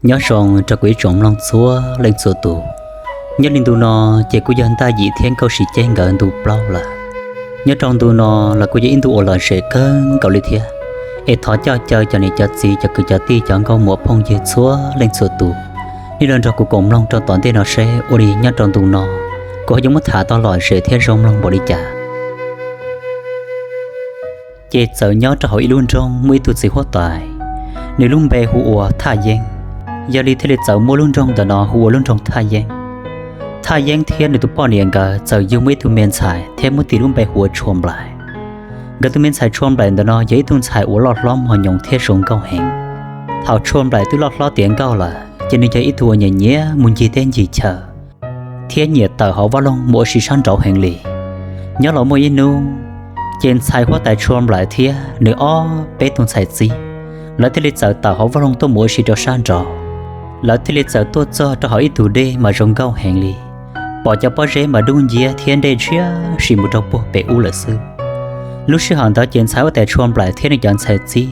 Nyob zoo rau kuv ib tsoom mloog txhua leej txhua tus. Nyob li ntu no ces kuj yog ntaj yim thiab nkauj sib ceg nkawd ntu plaub lawm. Nyob rau ntu no los kuj yog ib ntu uas lom zem kawg nkaus li thiab. Es thov coj caw cov niam cov txiv, cov kwv cov tij, cov nkauj muam phooj ywg txhua leej txhua tus, nej los nrog kuv koom mloog rau tom ntej no seb ua li nyob rau ntu no kuv ho yuav muab tham tau lom zem thiab zoo mloog npaum li cas. Ces txawm nyob rau hauv ib lub nroog muaj ib tug txiv huab tais, nws lub npe hu ua Thaj Yeeb. Yog li thiaj li txawm muab lub nroog ntawm no hu ua lub nroog Thaj Yeeb. Thaj Yeeb thiab nws tus poj niam nkawd txawm yug muaj ib tug me ntxhais thiab muab tis lub npe hu ua Tshua Nplaim. Nkawd tus me ntxhais Tshua Nplaim ntawm no yog ib tug ntxhais uas loj hlob mos nyoos thiab zoo nkauj heev. Thaum Tshua Nplaim twb loj hlob tiav nkauj lawm ces nws yog ib tug uas nyiam nyiam mus ncig teb ncig chaw thiab nyiam tawm hauv vaj loog mus ua si sab nraud heev li. Nyob los muaj ib hnub, ces ntxhais huab tais Tshua Nplaim thiab nws ob peb tug ntxhais txib, lawv thiaj li txawm tawm hauv vaj loog tuaj mus ua si rau sab nraud. Lawv thiaj li txawm tuaj txog rau hauv ib tug dej mas zoo nkauj heev li, pom cov pob zeb mas dub nciab thiab dej ntshiab si mus rau puag pem ub lawm xwb. Lub sij hawm ntawd ces ntxhais huab tais Tshua Nplaim thiab nws cov ntxhais txib,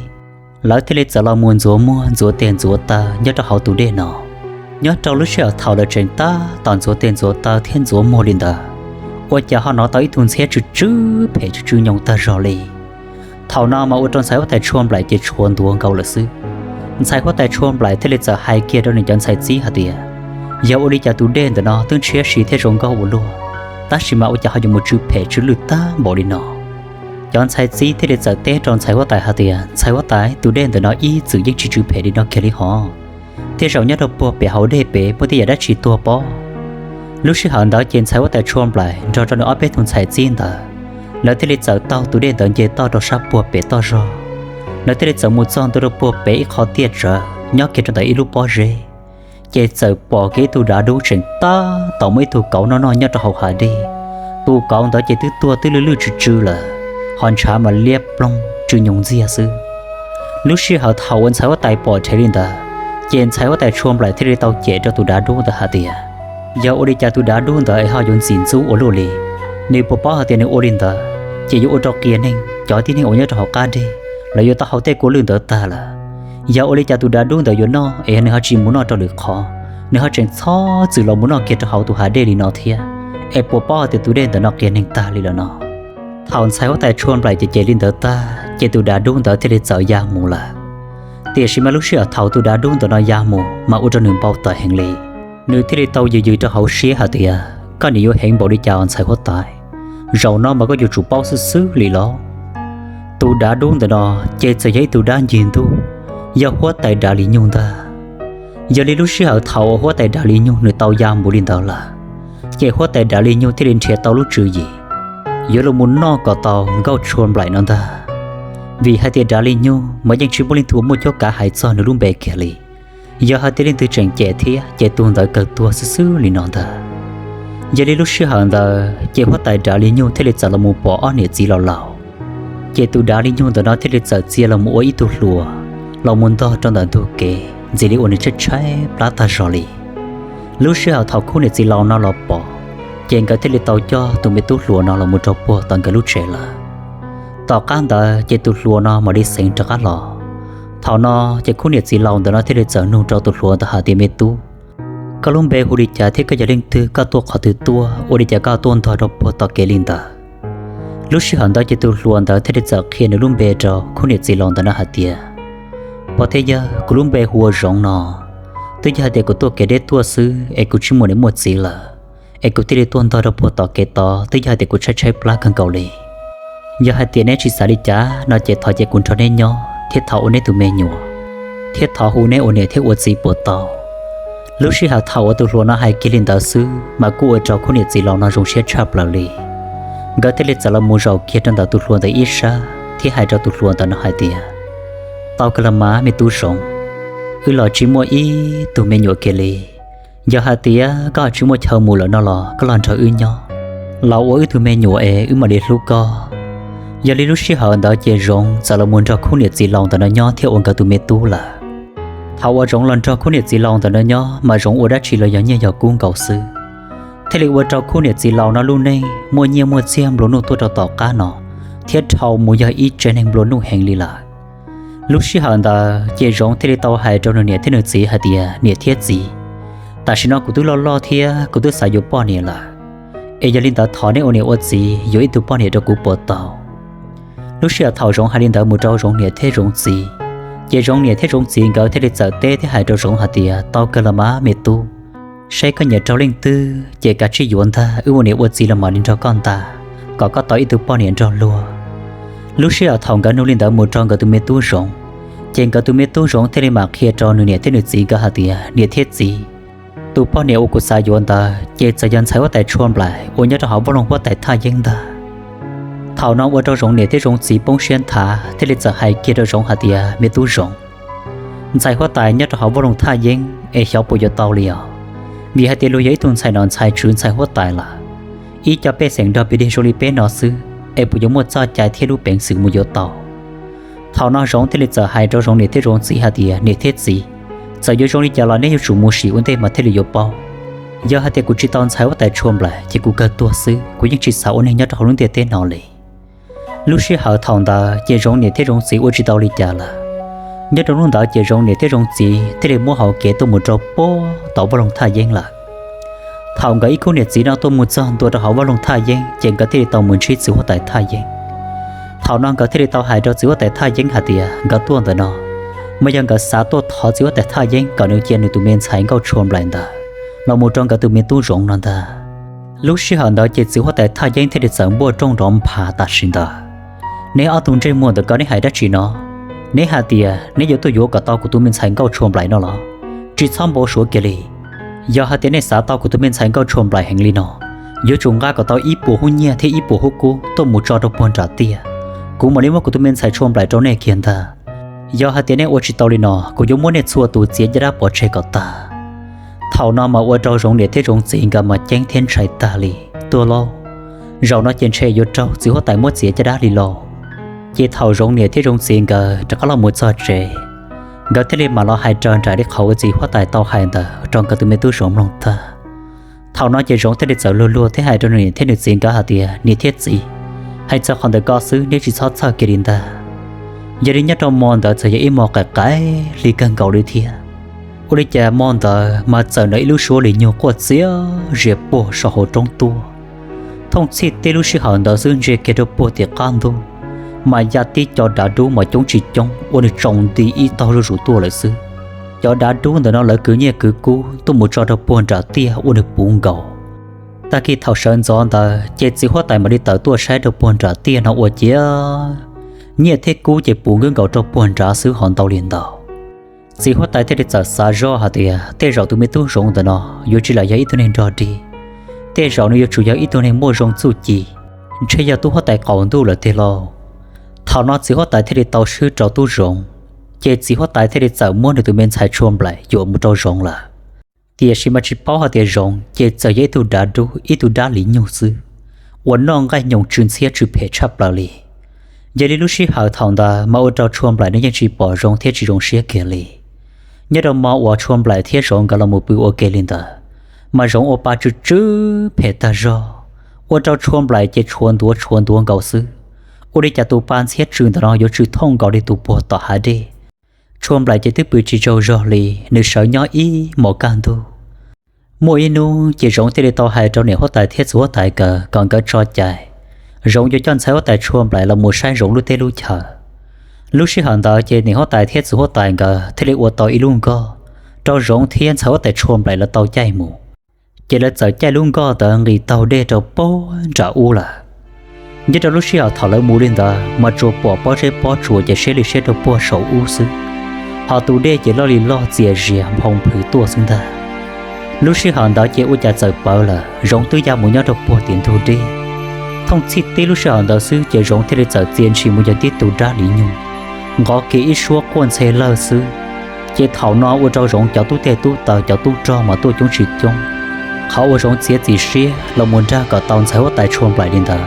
lawv thiaj li txawm los mus ntxuav muag ntxuav tes ntxuav taw nyob rau hauv tus dej no. Nyob rau lub sij hawm thaum lawv tseem tab tom ntxuav tes ntxuav taw thiab ntxuav muag li ntawd, ua cas ho hnov tau ib tug ntxhiab tsw tsw phem tsw tsw nyoos tag zog li. Thaum no mas ua rau ntxhais huab tais Tshua Nplaim ces tshuav ntuav nkaus lawm xwb. Ntxhais huab tais Tshua Nplaim thiaj li txawm hais kiag rau nws cov ntxhais txib hais tias, yog ua li cas tus dej ntawm no twb ntshiab si thiab zoo nkauj ua luaj, tab sis mas ua cas ho yuav mus tsw phem tsw lwj tag npaum li no? Cov ntxhais txib thiaj li txawm teb rau ntxhais huab tais hais tias, ntxhais huab tais, tus dej ntawm no ib txwm yeej tsis tsw phem li no kiag li hos, tej zaum nyob rau puag pem hauv dej pem muaj tej yam dab tsi tuag pob. Lub sij hawm ntawd ces ntxhais huab tais Tshua Nplaim nrog rau nws ob peb tug ntxhais txib ntawd, lawv thiaj li txawm taug tus dej ntawd nce toj rau sab puag pem toj zog. Lawv thiaj li txawm mus txog ntua rau puag pem ib qho tiaj tsawv nyob kiag rau ntawm ib lub pob zeb, ces txawm pom kiag ib tug dav dub tseem tab tom muab ib tug kauv noj noj nyob rau hauv hav dej. Tus kauv ntawd ces twb tuag twb lwj lwj tsw tsw lawm, ho ntshav mas liab ploog tsw nyoos ntxiag xwb. Lub sij hawm thaum uas ntxhais huab tais pom dheev li ntawd, ces ntxhais huab tais Tshua Nplaim thiaj li tau cem rau tus dav dub ntawd hais tias, yog ua li cas tus dav dub ntawd es ho yuav ntxim ntxub ua luaj li? Nws puas paub hais tias nws ua li ntawd ces yuav ua rau qias neeg cov tib neeg uas nyob rau hauv qab deg, lawv yuav tau haus tej kua lwj ntawd tag lawm. Yog ua li cas tus dav dub ntawd yuav noj es nws ho tsis mus noj rau lwm qhov, nws ho tseem txhob txwm los mus noj kiag rau hauv tus hav dej li no thiab, es puas paub hais tias tus dej ntawm no qias neeg tag li lawm no? Thaum ntxhais huab tais Tshua Nplaim cem cem li ntawd tag ces tus dav dub ntawd thiaj li txawm ya mus lawm. Tiam sis mas lub sij hawm thaum tus dav dub ntawm no ya mus mas ua rau nws npau taws heev li. Nws thiaj li tau yws yws rau hauv siab hais tias, koj niam yuav heev npaum li cas ntxhais huab tais, zaum no mas koj yuav tsum paub xwb xwb li los? Tus dav dub ntawm no ces txawm yog ib tug dab ncig ntuj, yog huab tais Dav Lis Nyug ntag. Yog li lub sij hawm thaum uas huab tais Dav Lis Nyug nws tau ya mus li ntawd lawm, ces huab tais Dav Lis Nyug thiaj li nrhiav tau lub tswv yim yuav los mus noj kom tau nkauj Tshua Nplaim no ntag. Vim hais tias Dav Lis Nyug mas yeej tsis muaj leej twg uas muaj cuab kav hais txog nws lub npe kiag li. Yog hais tias leej twg tseem cem thiab ces tus ntawd kawg tuag xwb xwb li no ntag. Yog li lub sij hawm ntawd ces huab tais Dav Lis Nyug thiaj li txawm los mus pom ob niam txiv laus laus. Ces tus Dav Lis Nyug ntawm no thiaj li txawm txia los mus ua ib tug hluas los mus ntog rau ntawm ntug kev ntxim li uas nws tshaib tshaib plab tag zog li. Lub sij hawm thaum khub niam txiv laus no los pom, ces nkawd thiaj li tau coj tus me tub hluas no los mus rau puag tom nkawd lub tsev lawm. Tom qab ntawd ces tus hluas no mam li xeev rov qab los. Thaum no ces khub niam txiv laus ntawm no thiaj li txawm nug rau tus hluas ntawd hais tias, me tub, koj lub npe hu li cas thiab koj yog leej twg, koj tuaj qhov twg tuaj, ua li cas koj tuaj ntog rau puag tom kev li ntawd? Lub sij hawm ntawd ces tus hluas ntawd thiaj li txawm qhia nws lub npe rau khub niam txiv laus ntawm no hais tias, pog thiab yawg, kuv lub npe hu ua Zoov no. Twb yog hais tias kuv tuaj kev deb tuaj xwb es kuv tsis muaj niam muaj txiv lawm, es kuv thiaj li tuaj ntog rau puag tom kev tod, twb yog hais tias kuv tshaib tshaib plab kawg nkaus li. Yog hais tias neb tsis xav li cas no ces thov cia kuv nrog neb nyob thiab thov ua neb tus me nyuam, thiab thov hu neb ua niam thiab ua txiv puas tau? Lub sij hawm thaum uas tus hluas no hais kiag li ntawd xwb mas kuj ua rau khub niam txiv laus no zoo siab tshaj plaws li. Nkawd thiaj li txawm los mus zaum kiag rau ntawm tus hluas ntawd ib sab thiab hais rau tus hluas ntawd no hais tias, tau kawg los mas me tub Zoov, wb los tsis muaj ib tug me nyuam kiag li. Yog hais tias koj tsis muaj chaw mus lawm no los koj los nrog wb nyob, los ua wb tug me nyuam es wb mam li hlub koj. Yog li lub sij hawm ntawd ces Zoov txawm los mus nrog khub niam txiv laus ntawm no nyob thiab ua nkawd tus me tub lawm. Thaum uas Zoov los nrog khub niam txiv laus ntawm no nyob mas Zoov ua dab tsi los yog nyiaj yog kub nkaus xwb, thiaj li ua rau khub niam txiv laus no lub neej muaj nyiaj muaj txiag nplua nuj tuaj rau tom qab no, thiab dhau mus yog ib tsev neeg nplua nuj heev li lawm. Lub sij hawm ntawd ces Zoov thiaj li tau hais rau nws niam thiab nws txiv hais tias, Niam thiab txiv, tam sim no kuv twb loj loj thiab kuv twb xav yuav poj niam lawm, es yog li ntawd thov nej ua niam ua txiv yuav ib tug poj niam rau kuv puas tau? Lub sij hawm thaum Zoov hais li ntawd mus rau Zoov niam thiab Zoov txiv, ces Zoov niam thiab Zoov txiv nkawd thiaj li txawm teb thiab hais rau Zoov hais tias, Tau kawg los mas me tub, saib koj nyiam raug leej twg ces kav tsij yuav ntag, wb ua niam ua txiv los mam li nrog koj ntag, kom koj tau ib tug poj niam nrog luag. Lub sij hawm thaum nkawd nug li ntawd mus rau nkawd tus me tub Zoov, ces nkawd tus me tub Zoov thiaj li mam qhia rau nws niam thiab nws txiv nkawd hais tias, Niam thiab txiv, tus poj niam uas kuv xav yuav ntawd ces txawm yog ntxhais huab tais Tshuaj Nplaim uas nyob rau hauv vaj loog huab tais Thaj Yeeb ntag. Thaum no ua rau Zoov niam thiab Zoov txiv poob siab nthav thiaj li txawm hais kiag rau Zoov hais tias, Me tub Zoov, ntxhais huab tais nyob rau hauv vaj loog Thaj Yeeb es xyov puas yuav tau li os, vim hais tias luag yog ib tug ntxhais nom ntxhais tswv ntxhais huab tais lawm, ib co pej xeem nrog piv dig zoo li peb no xwb es puas yuav muaj txoj cai thiab lub peev xwm mus yuav tau? Thaum no Zoov thiaj li txawm hais rau Zoov niam thiab Zoov txiv hais tias, Niam thiab txiv, txawm yuav zoo li cas los neb yuav tsum mus sim ua ntej mas thiaj li yuav paub. Yog hais tias kuv tsis tau ntxhais huab tais Tshuaj Nplaim ces kuv kawg tuag xwb, kuv yeej tsis xav ua neeg nyob rau hauv lub ntiaj teb no li. Lub sij hawm thaum ntawd ces Zoov niam thiab Zoov txiv ua tsis tau li cas lawm. Nyob rau hnub ntawd ces Zoov niam thiab Zoov txiv thiaj li muab hau kev tuaj mus rau puag tom vaj loog Thaj Yeeb lawm. Thaum nkawd ib khub niam txiv no tuaj mus txog ntua rau hauv vaj loog Thaj Yeeb ces nkawd thiaj li tau mus ntsib txiv huab tais Thaj Yeeb. Thaum no nkawd thiaj li tau hais rau txiv huab tais Thaj Yeeb hais tias nkawd tuaj ntawm no mas yog nkawd xav tuaj thov txiv huab tais Thaj Yeeb kom nws cia nws tus me ntxhais nkauj Tshuaj Nplaim ntawd los mus rau nkawd tus me tub Zoov no ntag. Lub sij hawm ntawd ces txiv huab tais Thaj Yeeb thiaj li txawm npuaj rooj nrov nphav tam sim ntawd, Neb ob tug ntsej muag ntawm ko neb hais dab tsi no? Neb hais tias neb yuav tuaj yuav kom tau kuv tus me ntxhais nkauj Tshuaj Nplaim no los? Tsis txhob npau suav kiag li. Yog hais tias nej xav tau kuv tus me ntxhais nkauj Tshuaj Nplaim heev li no, yuav tsum nqa kom tau ib puas hub nyiaj thiab ib puas hub kub tuaj mus tso rau puag nram tiaj, kuv mam li muab kuv tus me ntxhais Tshuaj Nplaim rau nej kiag ntag. Yog hais tias nej ua tsis tau li no, kuv yuav muab nej txhua tus txiav caj dab pov tseg kom tag. Thaum no mas ua rau Zoov niam thiab Zoov txiv nkawd mas ceeb thiab ntshai tag li. Tuag lauj, zaum no ces ntshe yuav raug txiv huab tais muab txiav caj dab li lauj. Ces thaum Zoov niam thiab Zoov txiv nkawd rov qab los mus txog tsev, nkawd thiaj li mam los hais raws nraim li qhov uas txiv huab tais tau hais ntawd rau nkawd tus me tub Zoov mloog tag. Thaum no ces Zoov thiaj li txawm luag luag thiab hais rau nws niam thiab nws txiv nkawd hais tias, Niam thiab txiv, hais txog qhov ntawm ko xwb neb tsis txhob txhawj kiag li ntag. Yog li nyob rau mo ntawd txawm yog ib mo qaim qaim hli kawg nkaus li thiab. Ua li cas mo ntawd mas txawm hnov ib lub suab li nyuag quaj txias zias puag saum hauv roob tuaj. Thooj txhij teb lub sij hawm ntawd xwb ntsia kiag rau puag tim qab ntug, mas ya tib co dav dub mas coob tsis coob ua nws tsaus nti ib tog zuj zus tuaj lawm xwb. Cov dav dub ntawm no lawv kwv nyiaj kwv kub tuaj mus tso rau puag nram tiaj ua nws puv nkaus. Tag kis thaum sawv ntxov ntawd ces txiv huab tais mam li tawm tuaj saib rau puag nram tiaj no ua ciav nyiaj thiab kub ces puv nkaus rau puag nrad xwb ho ntau li ntau. Txiv huab tais thiaj li txawm xav zoj hais tias tej zaum tus me tub Zoov ntawm no yuav tsis lam yog ib tug neeg nrog dig, tej zaum nws yuav tsum yog ib tug neeg muaj zoo txuj ci, ntshe yog tub huab tais qaum ntuj lawm tiag lauj. Thaum no txiv huab tais thiaj li tau swb rau tub Zoov, ces txiv huab tais thiaj li txawm muab nws tus me ntxhais Tshuaj Nplaim yuam mus rau Zoov lawm. Tiam sis mas tsis paub hais tias Zoov ces txawm yog ib tug dav dub ib tug dab li nyug xwb, uas noj nqaij nyoos tsw ntxhiab tsw phem tshaj plaws li. Yog li lub sij hawm thaum ntawd mas ua rau Tshuaj Nplaim nws yeej tsis pom Zoov thiab tsis zoo siab kiag li. Nyob rau mo uas Tshuaj Nplaim thiab Zoov nkawd los mus pw ua ke li ntawd, mas Zoov ua pa tsw tsw phem tag zog, ua rau Tshuaj Nplaim ces tshuav ntuav tshuav ntuav nkaus xwb. Ua li cas tus pa ntxhiab tsw ntawm no yuav tsw thooj nkaus li tus puag tom hav dej. Tshuaj Nplaim ces twb pw tsis tsaug zog li, nws sawv nyob ib hmos kaj ntug. Muaj ib hnub ces Zoov thiaj li tau hais rau niam huab tais thiab txiv huab tais nkawd kom nkawd tso cai, Zoov yuav coj ntxhais huab tais Tshuaj Nplaim los mus saib Zoov lub teb lub chaw. Lub sij hawm ntawd ces niam huab tais thiab txiv huab tais nkawd thiaj li ua tau ib lub nkoj rau Zoov thiab ntxhais huab tais Tshuaj Nplaim lawv tau caij mus. Ces lawv txawm caij lub nkoj ntawd nqis taug dej rau puag nram ub lawm. Nyob rau lub sij hawm thaum lawv mus li ntawd mas tsuas pom pob zeb pob tsuas ces siab li siab rau puag saum ub xwb, ho tus dej ces loj li loj txias zias nphoo nphws tuaj xwb ntag. Lub sij hawm ntawd ces ua cas txawm pawv lawm, Zoov twb ya mus nyob rau puag tim ntug dej. Thooj txhij tib lub sij hawm ntawd xwb ces Zoov thiaj li txawm txia ntshis mus yog tib tug dab li nyug, nqov kiag ib suab quaj ntxhe lawg xwb. Ces thaum no ua rau Zoov cov tub teg tub taw cov tub rog mas tuaj coob tsis coob. Qhov uas Zoov txiav txim siab los mus nrag kom tau ntxhais huab tais Tshuaj Nplaim li ntawd,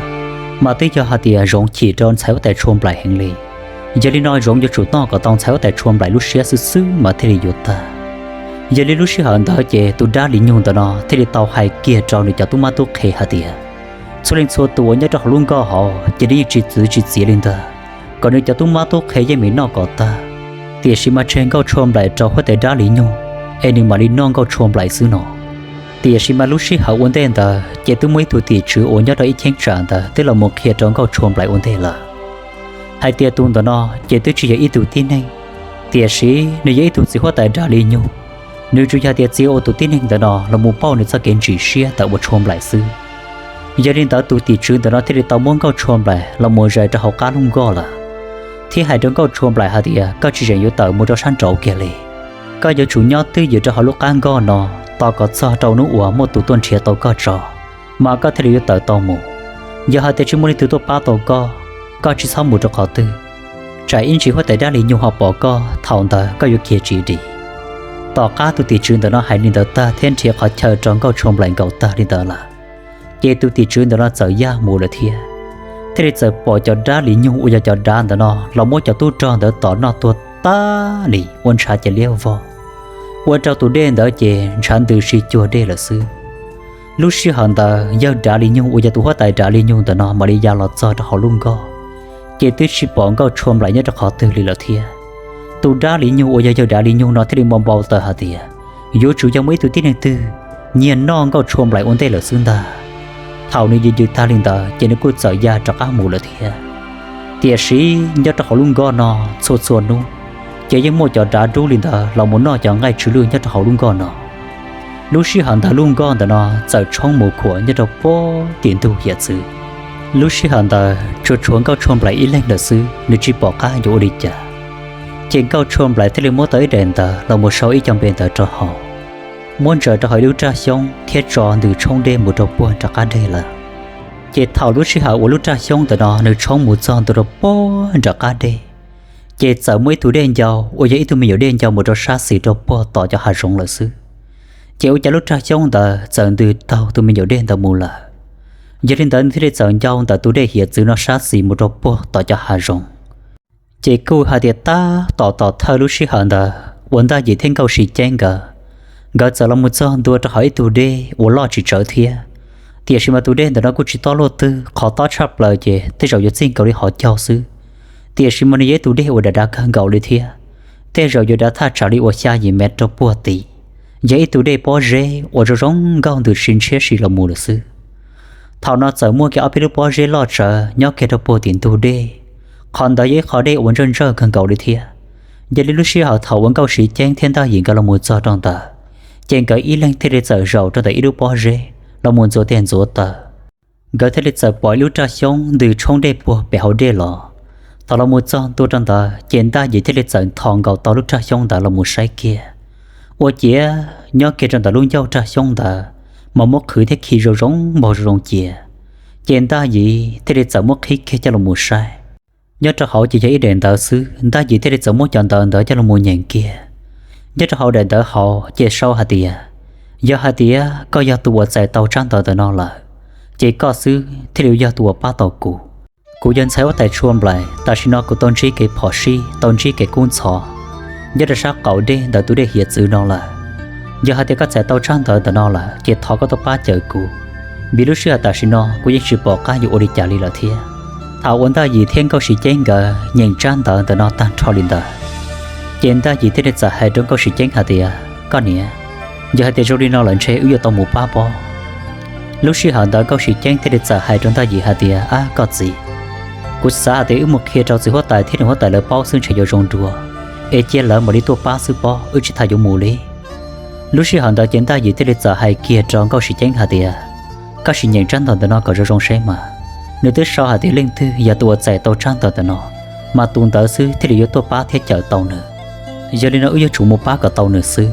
mas twb yog hais tias Zoov chim rau ntxhais huab tais Tshuaj Nplaim heev li. Yog li no Zoov yuav tsum noj kom tau ntxhais huab tais Tshuaj Nplaim lub siab xwb xwb mas thiaj li yuav tag. Yog li lub sij hawm ntawd ces tus dab li nyug ntawm no thiaj li tau hais kiag rau nws cov tub mab tub qhe hais tias, txhua leej txhua tus uas nyob rau hauv lub nkoj hauv ces nws yeej tsis txwv tsis txiav li ntag, kom nws cov tub mab tub qhe yeej meem noj kom tag, Tiam sis mas tseg Nkauj Tshua Nplaim rau huab tais Dab Li Nyug es nws mam li noj Nkauj Tshua Nplaim xwb no. Tiam sis mas lub sij hawm ua ntej ntawd ces twb muaj ib tug tim tswv uas nyob rau ib cheeb tsam ntawd twb los mus qhia rau Nkauj Tshua Nplaim ua ntej lawm hais tias tus ntawm no ces twb tsis yog ib tug tib neeg, tiam sis nws yog ib tug txiv huab tais Dab Li Nyug. Nws tsuas yog tias txia ua tus tib neeg ntawm no los mus pauj nws txoj kev ntsim siab ntawm uas Tshua Nplaim xwb. Yog li ntawd tus tim tswv ntawm no thiaj li tau muab Nkauj Tshua Nplaim los mus zais rau hauv qab lub nkoj lawm, thiab hais rau Nkauj Tshua Nplaim hais tias, koj tsis zeem yuav tawm mus rau sab nraud kiag li. Koj yuav tsum nyob twj ywm rau hauv lub qab nkoj no tos kom txog rau hnub uas muaj tus tuaj nrhiav tau koj tso, mas koj thiaj li yuav tawm tau mus. Yog hais tias tsis muaj leej twg tuaj pab tau koj, koj tsis txhob mus rau qhov twg, tsam ib ntsis huab tais Dab Li Nyug ho pom koj, thaum ntawd koj yuav khiav tsis dim. Tom qab tus tim tswv ntawm no hais li ntawd tag thiab nrhiav qhov chaw rau Nkauj Tshua Nplaim nkaus tag li ntawd lawm, ces tus tim tswv ntawm no txawm yaj mus lawm thiab. Thiaj li txawm pom cov Dab Li Nyug uas yog cov dav ntawm no los muab cov tub rog ntawd tom noj tuag tag li ua ntshav ces liab vog, ua rau tus dej ntawd ces ntshav ntws si cuag dej lawm xwb. Lub sij hawm ntawd yawg Dab Li Nyug uas yog tus huab tais Dab Li Nyug ntawm no mam li ya los txog rau hauv lub nkoj, ces twb tsis pom Nkauj Tshua Nplaim nyob rau qhov twg li lawm thiab. Tus Dab Li Nyug uas yog yawg Dab Li Nyug no thiaj li npau npau taws hais tias, yuav tsum yog muaj ib tug tib neeg twg nyiag noj Nkauj Tshua Nplaim ua ntej lawm xwb ntag. Thaum nws yws yws tag li ntawd ces nws kuj txawm ya rov qab mus lawm thiab. Tiam sis nyob rau hauv lub nkoj no txhua txhua hnub, ces yeej muaj cov dav dub li ntawd los mus noj cov nqaij tsw lwj nyob rau hauv lub nkoj no. Lub sij hawm ntawd lub nkoj ntawm no txawm tshoob mus khuam nyob rau puag tim ntug hiav txwv. Lub sij hawm ntawd tsuas tshuav Nkauj Tshua Nplaim ib leeg lawm xwb, nws tsis pom qab yuav ua li cas. Ces Nkauj Tshua Nplaim thiaj li muab tau ib daim ntawv los mus sau ib co npe ntawv rau hauv, muab ntsaws rau hauv ib lub raj xyoob thiab tso ntws tshoob dej mus rau puag nram qab deg lawm. Ces thaum lub sij hawm uas lub raj xyoob ntawm no nws tshoob mus txog ntua rau puag nram qab deg, ces txawm muaj ib tug dej ncau uas yog ib tug me nyuam dej ncau mus rau sab xis rau puag tom cov hav zoov lawm xwb. Ces ua cas lub raj xyoob ntawd txawm ntws taug tus me nyuam dej ntawd mus lawm. Yog li ntawd nws thiaj li txawm ncau ntawm tus dej hiav txwv no sab xis mus rau puag tom cov hav zoov. Ces kuj hais tias tab tom tom thawj lub sij hawm ntawd uas Ntaj Yim thiab Nkauj Siv Ceeb nkawd, nkawd txawm los mus txog ntua rau hauv ib tug dej uas loj tsis tsawg thiab. Tiam sis mas tus dej ntawm no kuj tsis tob luaj twg, qhov tob tshaj plaws ces tej zaum yuav txij nkaus li hov caug xwb. Tiam sis mas nws yog ib tug dej uas dav dav kawg nkaus li thiab, tej zaum yuav dav thaj tsam li uas xya yim mev rau puag tid. Yog ib tug dej pob zeb uas zoo zoo nkauj ntws si ntshiab si los mus lawm xwb. Thaum no txawm muaj kiag ob peb lub pob zeb loj tsawv nyob kiag rau puag tim ntug dej. Qhov ntawd yog ib qho dej uas ntsawj ntsawj kawg nkaus li thiab. Yog li lub sij hawm thaum uas Nkauj Siv Ceeb thiab Ntaj Yim nkawd los mus txog rau ntawd, ces nkawd ib leeg thiaj li txawm zaum rau ntawm ib lub pob zeb los mus ntxuav tes ntxuav taw. Nkawd thiaj li txawm pom ib lub raj xyoob ntws tshoob dej puag pem hauv dej los. Thaum los mus txog ntua rau ntawd ces Ntaj Yim thiaj li txawm nthos nkaus tau lub raj xyoob ntawd los mus saib kiag. Ua ciav nyob kiag rau ntawm lub ncauj raj xyoob ntawd mas muab qhwv thiab khi zoo zoo npaug zoo zoo cia. Ces Ntaj Yim thiaj li txawm muab qhib kiag coj los mus saib. Nyob rau hauv ces yog ib daim ntawv xwb, Ntaj Yim thiaj li txawm muab cov ntawv ntawd coj los mus nyeem kiag. Nyob rau hauv daim ntawv hauv ces sau hais tias, yog hais tias koj yog tus uas txais tau tsab ntawv ntawm no lawm, ces koj xwb thiaj li yog tus uas pab tau kuv. Kuv yog ntxhais huab tais Tshua Nplaim, tam sim no kuv tau ntsib kev phom sij, tau ntsib kev kub ntxhov nyob rau sab qaum dej ntawm tus dej hiav txwv no lawm. Yog hais tias koj txais tau tsab ntawv ntawm no lawm ces thov koj tuaj pab cawm kuv, vim lub sij hawm tam sim no kuv yeej tsis pom qab yuav ua li cas li lawm thiab. Thaum uas Ntaj Yim thiab Nkauj Siv Ceeb nkawd nyeem tsab ntawv ntawm no tag nrho li ntawd, ces Ntaj Yim thiaj li txawm hais rau Nkauj Siv Ceeb hais tias, koj niam, yog hais tias zoo li no lawm ntshe wb yuav tau mus pab pob. Lub sij hawm ntawd Nkauj Siv Ceeb thiaj li txawm hais rau Ntaj Yim hais tias, ab koj txiv, kuv xav hais tias wb mus qhia rau txiv huab tais thiab nws huab tais lawv paub xwb ntshe yuav zoo dua, es cia lawv mam li tuaj pab xwb pob, wb tsis tas yuav mus li. Lub sij hawm ntawd ces Ntaj Yim thiaj li txawm hais kiag rau Nkauj Siv Ceeb hais tias, koj sim nyeem tsab ntawv ntawm no kom zoo zoo seb mas, nws twb sau hais tias leej twg yog tus uas txais tau tsab ntawv ntawm no, mas tus ntawd xwb thiaj li yuav tuaj pab thiab cawm tau nws. Yog li no wb yuav tsum mus pab kom tau nws xwb.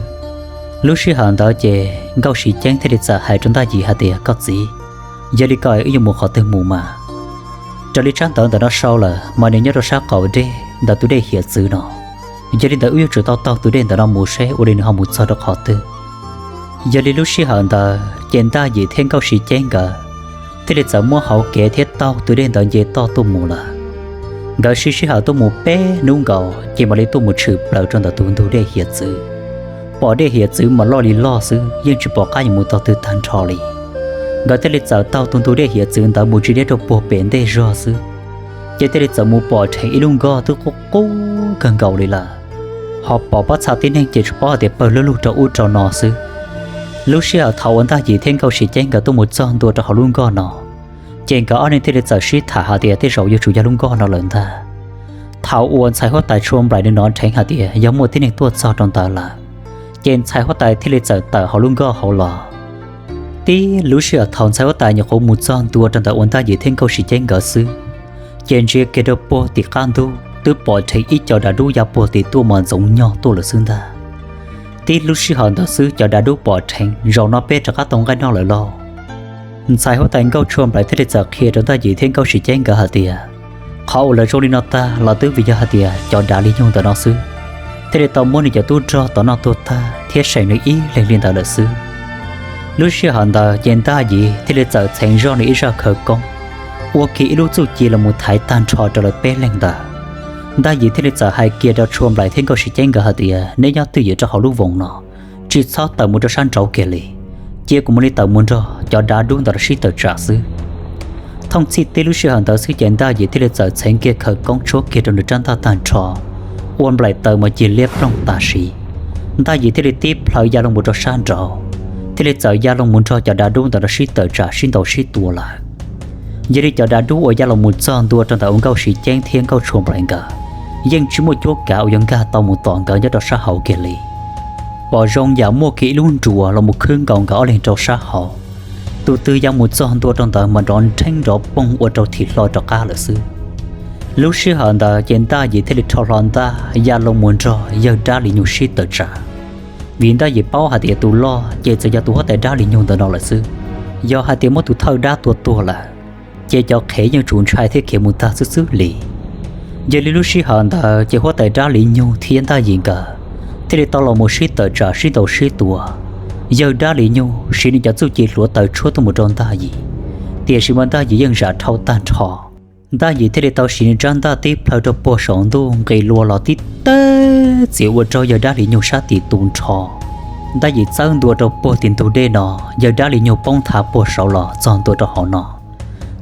Lub sij hawm ntawd ces Nkauj Siv Ceeb thiaj li txawm hais rau Ntaj Yim hais tias, koj txiv, yog li ko wb yuav mus qhov twg mus mas? Raws li tsab ntawv ntawm no sau lawm mas nws nyob rau sab qaum dej ntawm tus dej hiav txwv no. Yog li ntawd wb yuav tsum tau taug tus dej ntawm no mus seb ua li nws ho mus txog rau qhov twg. Yog li lub sij hawm ntawd ces Ntaj Yim thiab Nkauj Siv Ceeb nkawd thiaj li txawm muab hauv kev thiab taug tus dej ntawd nce toj tuaj mus lawm. Nkawd siv sij hawm tuaj mus peb hnub nkaus ces mam li tuaj mus tshwm plaws rau ntawm tus ntug dej hiav txwv. Pom dej hiav txwv mas loj li loj xwb, yeej tsis pom qab yuav mus tog twg tag nrho li. Nkawd thiaj li txawm taug tus ntug dej hiav txwv ntawd mus tsis deb rau puag pem ntej zog xwb, ces thiaj li txawm mus pom dheev ib lub nkoj twb qub qub kawg nkaus li lawm. ho pom pob txha tib neeg ces tsuas paub hais tias pawg lug lug rau ub rau no xwb. Lub sij hawm thaum uas Ntaj Yim thiab Nkauj Siv Ceeb nkawd tuaj mus txog ntua rau hauv lub nkoj no, ces nkawd ob leeg thiaj li txawm sib tham hais tias tej zaum yuav tsum yog lub nkoj no lawm ntag. Thaum uas ntxhais huab tais Tshua Nplaim nws hnov dheev hais tias yog muaj tib neeg tuaj txog rau ntawd lawm, ces ntxhais huab tais thiaj li txawm tawm hauv lub nkoj hauv los. Tib lub sij hawm thaum ntxhais huab tais nyuam qhuav mus txog ntua rau ntawm uas Ntaj Yim thiab Nkauj Siv Ceeb nkawd xwb, ces ntsia kiag rau puag tim qab ntug twb pom dheev ib co dav dub ya puag tim tuaj mas ntxoov nyog tuaj lawm xwb ntag. Tib lub sij hawm ntawd xwb cov dav dub pom dheev, zaum no peb rov qab tau nqaij noj lawm lauj. Ntxhais huab tais Nkauj Tshua Nplaim thiaj li txawm qhia rau Ntaj Yim thiab Nkauj Siv Ceeb nkawd hais tias, qhov uas lawv zoo li no tag los twb vim yog hais tias cov dav li nyug ntawm no xwb, thiaj li tau muab nws cov tub rog tom noj tuag tag thiab seem nws ib leeg li ntawd lawm xwb. Lub sij hawm ntawd ces Ntaj Yim thiaj li txawm txheev zoj nws ib zaj khawv koob, ua kiag ib lub txuj ci los mus thaiv tag nrho rau lawv peb leeg ntawd. Ntaj Yim thiaj li txawm hais kiag rau Tshua Nplaim thiab Nkauj Siv Ceeb nkawd hais tias, neb nyob twj ywm rau hauv lub voos no, tsis txhob tawm mus rau sab nraud kiag li, cia kuv mam li tawm mus nrog cov dav dub ntawd los sib tawm tsam xwb. Thooj txhij tib lub sij hawm ntawd xwb ces Ntaj Yim thiaj li txawm txheev kiag khawv koob tshuab kiag rau nws rab ntaj tag nrho, ua nplaim taws mas cig liab ploog tam sim. Ntaj Yim thiaj li tib plhaw ya loo mus rau sab nraud, thiaj li txawm ya loo mus nrog cov dav dub ntawd los sib tawm tsam sib ntaus sib tua lawm. Yog li cov dav dub uas ya los mus txog ntua rau ntawm ua Nkauj Siv Ceeb thiab Nkauj Tshua Nplaim nkawd, yeej tsis muaj cuab kav uas yuav nkag tau mus tom nkawd nyob rau sab hauv kiag li. Pom zoo yam muaj kiag ib lub nruas los mus khwb nkaus nkawd ob leeg rau sab hauv. Tus twg ya mus txog ntua rau ntawd mas nrov nrheeb nrov poog ua rau thim hlo rov qab lawm xwb. Lub sij hawm ntawd ces Ntaj Yim thiaj li rho hlo ntaj ya loo mus nrog yawg dab li nyug sib tawm tsam, vim Ntaj Yim paub hais tias tus loj ces txawm yog tus huab tais dab li nyug ntawm no lawm xwb. Yog hais tias muab tus thawj dab tua tuag lawm, ces cov qhev yeej tsum ntshai thiab khiav mus tag xwb xwb li. Yog li lub sij hawm ntawd ces huab tais dab li nyug thiab Ntaj Yim nkawd thiaj li tau los mus sib tawm tsam sib ntaus sib tua. Yawg dab li nyug siv nws cov txuj ci hluav taws tshuab tuaj mus rau Ntaj Yim, tiam sis mas Ntaj Yim yeej zam dhau tag nrho. Ntaj Yim thiaj li tau siv nws rab ntaj tib plhaw rau puag saum ntuj nqis lua los tib teg txiav ua rau yawg dab li nyug sab tim tu nrho. Ntaj Yim txawb ntua rau puag tim ntug dej no, yawg dab li nyug poob nthav puag saud los txog ntua rau hauv no.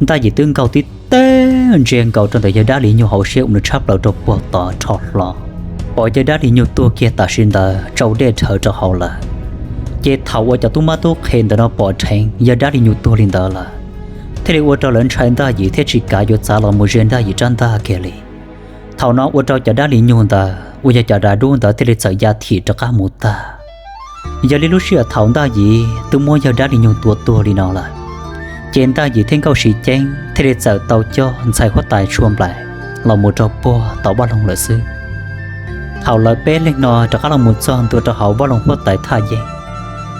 Ntaj Yim twb nkaug tib teg ntsia nkaus rau ntawm yawg dab li nyug hauv siab uas nws tshab plaws rau puag tod rho hlo, pom yawg dab li nyug tuag kiag tam sim ntawd tsau dej dhawv rau hauv lawm. Ces thaum uas cov tub mab tub qhe ntawm no pom dheev yawg dab li nyug tuag li ntawd lawm, thiaj li ua rau lawv ntshai Ntaj Yim thiaj tsis kav yuav txav los mus ze Ntaj Yim rab ntaj kiag li. Thaum no ua rau cov dab li nyug ntawd uas yog cov dav dub ntawd thiaj li txawm ya thim rov qab mus tag. Yog li lub sij hawm thaum Ntaj Yim twb muab yawg dab li nyug tua tuag li no lawm, ces Ntaj Yim thiab Nkauj Siv Ceeb thiaj li txawm tau coj ntxhais huab tais Tshua Nplaim los mus rau puag tom vaj loog lawm xwb. Thaum lawv peb leeg no rov qab los mus txog ntua rau hauv vaj loog huab tais Thaj Yeeb,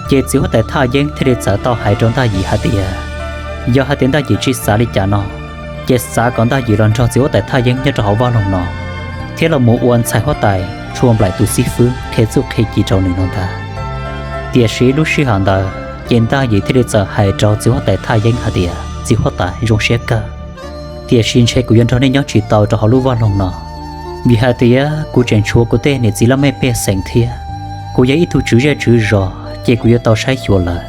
ces txiv huab tais Thaj Yeeb thiaj li txawm tau hais rau Ntaj Yim hais tias, yog hais tias Ntaj Yim tsis xav li cas no, ces xav kom Ntaj Yim los nrog txiv huab tais Thaj Yeeb nyob rau hauv vaj loog no, thiab los mus ua ntxhais huab tais Tshua Nplaim tus xib fwb qhia txuj qhia ci rau nws no ntag. Tiam sis lub sij hawm ntawd ces Ntaj Yim thiaj li txawm hais rau txiv huab tais Thaj Yeeb hais tias, txiv huab tais, zoo siab kawg, tiam sis ntshe kuv yuav nrog nej nyob tsis tau rau hauv lub vaj loog no, vim hais tias kuv tseem tshuav kuv tej niam txiv laj mej pej xeem thiab. Kuv yog ib tug tswv zej tswv zos ces kuv yuav tau saib xyuas lawv.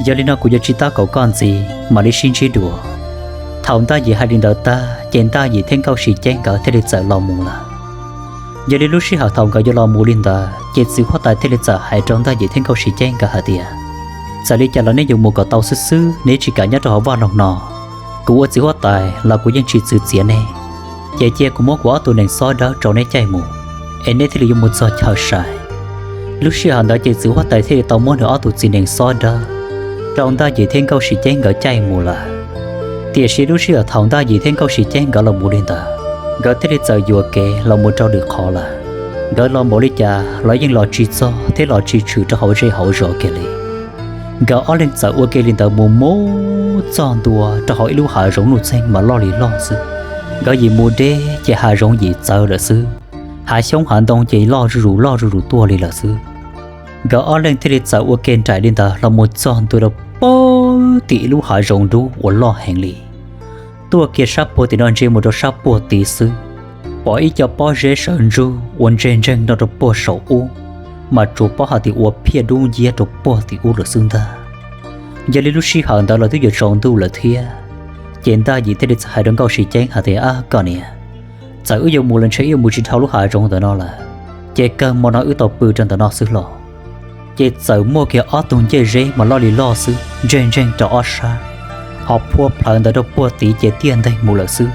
Yog li no kuv yuav tsis tab kaum koj ntxiv, mam li sib ntsib dua. Thaum Ntaj Yim hais li ntawd tag ces Ntaj Yim thiab Nkauj Siv Ceeb nkawd thiaj li txawm los mus lawm. Yog li lub sij hawm thaum nkawd yuav los mus li ntawd ces txiv huab tais thiaj li txawm hais rau Ntaj Yim thiab Nkauj Siv Ceeb nkawd hais tias, txawm li cas los nej yuav mus kom tau xwb xwb, neb tsis kam nyob rau hauv vaj loog no. Kuv ua txiv huab tais los kuv yeej tsis txwv txiav nej. Ces cia kuv muab kuv ob tug nees xob dawb rau neb caij mus, es neb thiaj li yuav mus txog chaw sai. Lub sij hawm ntawd ces txiv huab tais thiaj li tau muab nws ob tug txiv nees xob dawb rau Ntaj Yim thiab Nkauj Siv Ceeb nkawd caij mus lawm. Tiam sis lub sij hawm thaum Ntaj Yim thiab Nkauj Siv Ceeb nkawd los mus li ntawd, nkawd thiaj li txawm yuam kev los mus rau lwm qhov lawm. Nkawd los npaum li cas los yeej los tsis txog thiab los tsis tshwm rau hauv zej hauv zos kiag li. Nkawd ob leeg txawm ua ke li ntawd mus mus txog ntua rau hauv ib lub hav zoov nuj txeeg mas loj li loj xwb. Nkawd yim mus deb ces hav zoov yim txawv lawm xwb. Hav xyoob hav ntoo ces loj zuj zus loj zuj zus tuaj li lawm xwb. Nkawd ob leeg thiaj li txawm ua ke nraim li ntawd los mus txog ntua rau puag tim ib lub hav zoov dub uas loj heev li. Tuaj kiag sab puag tim no ntsia mus rau sab puag tid xwb, pom ib co pob zeb sawv ntsug uas ntseg ntseeg no rau puag saum ub, mas tsuas paub hais tias ua phiaj dub nciab rau puag tim ub lawm xwb ntag. Yog li lub sij hawm ntawd los twb yuav tsaus ntuj lawm thiab, ces Ntaj Yim thiaj li txawm hais rau Nkauj Siv Ceeb hais tias, ab koj niam, txawm wb yuav mus los ntshe wb yuav mus tsis dhau lub hav zoov ntawm no lawm. Ces kawg hmo no wb tau pw rau ntawm no xwb los, ces txawm muaj kiag ob tug ncej zeb mas loj li loj xwb, ntseeg ntseeg rau ob sab, ho phua plhawv ntawd rau puag tid ces tiaj nteeg mus lawm xwb.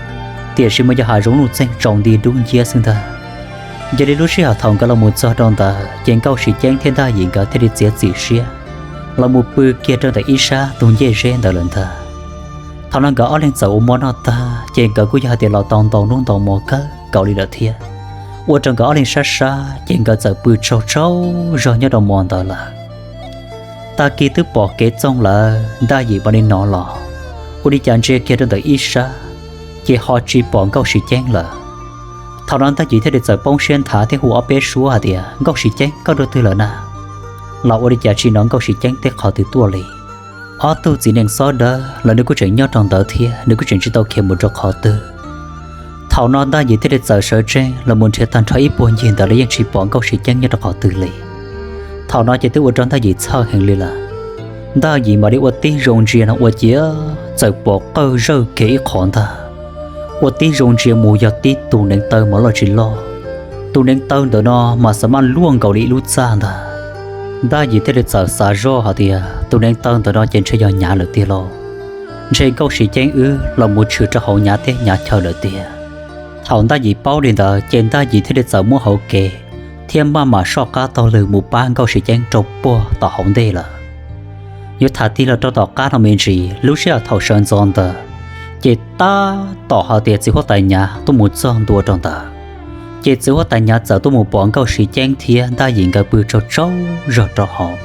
Tiam sis mas yog hav zoov nuj txeeg tsaus nti dub nciab xwb ntag. Yog li lub sij hawm thaum nkawd los mus txog rau ntawd ces Nkauj Siv Ceeb thiab Ntaj Yim nkawd thiaj li txiav txim siab los mus pw kiag rau ntawm ib sab tug ncej zeb ntawd lawm ntag. Thaum no nkawd ob leeg txawm ua mov noj tag ces nkawd kuj yog hais tias los tau ntau hnub ntau hmo kawg nkaus li lawm thiab, ua rau nkawd ob leeg sab sab ces nkawd txawm pw tsaug tsaug zog nyob rau hmo ntawd lawm. Tag kis twb pom kev txoog lawm, Ntaj Yim mam li hnov los, ua li cas ntsia kiag rau ntawm ib sab, ces ho tsis pom Nkauj Siv Ceeb lawm. Thaum no Ntaj Yim thiaj li txawm poob siab nthav thiab hu ob peb suab hais tias, Nkauj Siv Ceeb, koj dua twg lawm na? Los ua li cas tsis hnov Nkauj Siv Ceeb tej qhov twg tuaj li. Ob tug txiv neej xob dawb los nws kuj tseem nyob rau ntawd thiab, nws kuj tseem tsis tau khiav mus rau qhov twg. Thaum no Ntaj Yim thiaj li txawm sawv tsees los mus nrhiav tag nrho ib puag ncig ntawd los yeej tsis pom Nkauj Siv Ceeb nyob rau qhov twg li. Thaum no ces twb ua rau Ntaj Yim txhawj heev li lawm. Ntaj Yim mam li ua tib zoo ntsia no ua ciav txawm pom qawj zawj kiag ib qho ntag. Ua tib zoo ntsia mus yog tib tus neev taw mas loj tsis loj. Tus neev taw ntawm no mas xav maj luaj nkaus li ib lub txaj ntag. Ntaj Yim thiaj li txawm xav zoj hais tias, Tus neev taw ntawm no ces ntshe yog nyav lawm tiag lauj. Ntshe Nkauj Siv Ceeb wb los mus tshwm rau hauv nyav teb nyav chaw lawm tiag. Thaum Ntaj Yim paub li ntawd ces Ntaj Yim thiaj li txawm muab hauv kev thiab maj mam soj qab taug lw mus pab Nkauj Siv Ceeb rau puag tom hauv ntej lawm. Yuav tham tig los rau tom qab no me ntsis, lub sij hawm thaum sawv ntxov ntawd, ces tab tom hais tias txiv huab tais Nyav tuaj mus txog ntua rau ntawd, ces txiv huab tais Nyav txawm tuaj mus pom Nkauj Siv Ceeb thiab Ntaj Yim nkawd pw tsaug tsaug zog rau hauv.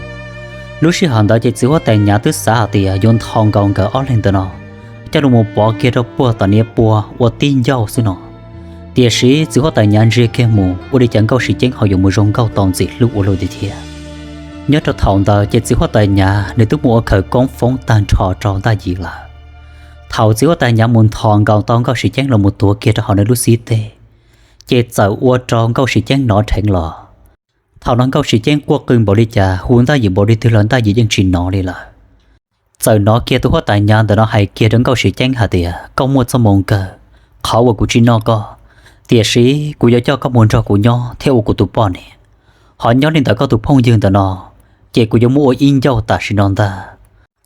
Lub sij hawm ntawd ces txiv huab tais Nyav twb xav hais tias yuav ntho nkaus nkawd ob leeg ntawm no coj los mus pov kiag rau puag tom niam pua ua tib ncauj xwb no. Tiam sis txiv huab tais Nyav ntsia kiag mus ua li cas Nkauj Siv Ceeb ho yuav mus zoo nkauj tau ntxim hlub ua luaj li thiab. Nyob rau thaum ntawd ces txiv huab tais Nyav nws twb mus ua khawv koob foob tag nrho rau Ntaj Yim lawm. Thaum txiv huab tais Nyav mus nthos nkaus tau Nkauj Siv Ceeb los mus tuav kiag rau hauv nws lub xib teg, ces txawm ua rau Nkauj Siv Ceeb hnov dheev los. Thaum no Nkauj Siv Ceeb quaj qw npaum li cas hu Ntaj Yim npaum li twg los Ntaj Yim yeej tsis hnov li lawm. Txawm hnov kiag tus huab tais Nyav ntawm no hais kiag rau Nkauj Siv Ceeb hais tias, Koj muaj txoj moo kawg, qhov uas kuv tsis noj koj, tiam sis kuv yuav coj koj mus nrog kuv nyob thiab ua kuv tus poj niam. Ho nyob li ntawm koj tus phooj ywg ntawm no, ces kuv yuav muab ua ib ncauj tam sim no ntag.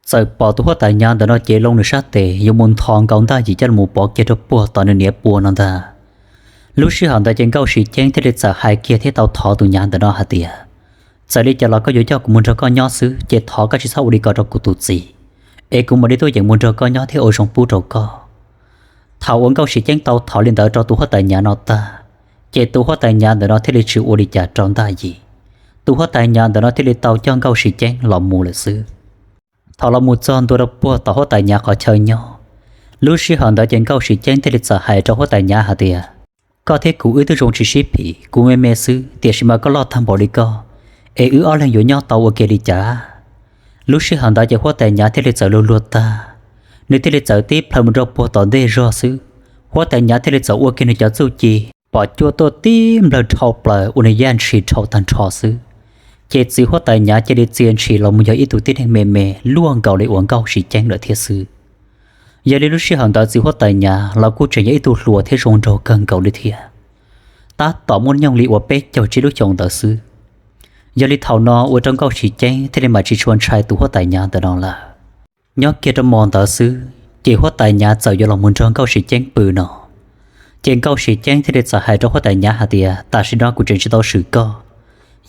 Txawm pom tus huab tais Nyav ntawm no cev loo nws sab tes yuav mus nthos nkaus Ntaj Yim coj los pov kiag rau puag tom nws niam pua no ntag. Lub sij hawm ntawd ces Nkauj Siv Ceeb thiaj li txawm hais kiag thiab tau thov tus Nyav ntawm no hais tias, Txawm li cas los koj yuav coj kuv mus nrog koj nyob xwb ces thov koj tsis txhob ua li ko rau kuv tus txiv, es kuv mam li tuaj yeem mus nrog koj nyob thiab ua zoo pub rau koj. Thaum uas Nkauj Siv Ceeb tau thov li ntawd rau tus huab tais Nyav no tag, ces tus huab tais Nyav ntawm no thiaj li tsis ua li cas rau Ntaj Yim. Tus huab tais Nyav ntawm no thiaj li tau coj Nkauj Siv Ceeb los mus lawm xwb. Thaum los mus txog ntua rau puag tom huab tais Nyav qhov chaw nyob, lub sij hawm ntawd ces Nkauj Siv Ceeb thiaj li txawm hais rau huab tais Nyav hais tias, Koj thiab kuv wb twb zoo tsis sib phim, kuv me me xwb tiam sis mas koj loj tag npaum li koj, es wb ob leeg yuav nyob tau ua ke li cas? Lub sij hawm ntawd ces huab tais Nyav thiaj li txawm luag luag tag, nws thiaj li txawm tib plhaw mus rau puag tom ntej zog xwb. Huab tais Nyav thiaj li txawm ua kiag nws cov txuj ci pom cuaj tuaj tib nplawg dhau plaws ua nws yaj ntshis dhau tag nrho xwb. Ces txiv huab tais Nyav cia li txia ntshis los mus yog ib tug tib neeg me me luaj nkaus li uas Nkauj Siv Ceeb lawm thiab xwb. Yog li lub sij hawm ntawd txiv huab tais Nyav los kuj tseem yog ib tug hluas thiab zoo nraug kawg nkaus li thiab, tab tom muaj nyoog li uas peb caug tsib lub xyoo ntawd xwb. Yog li thaum no ua rau Nkauj Siv Ceeb thiaj li mam tsis tshua ntshai tus huab tais Nyav ntawm no lawm. Nyob kiag rau hmo ntawd xwb ces huab tais Nyav txawm yuav los mus nrog Nkauj Siv Ceeb pw no. Ces Nkauj Siv Ceeb thiaj li txawm hais rau huab tais Nyav hais tias, Tam sim no kuv tseem tsis tau swm koj.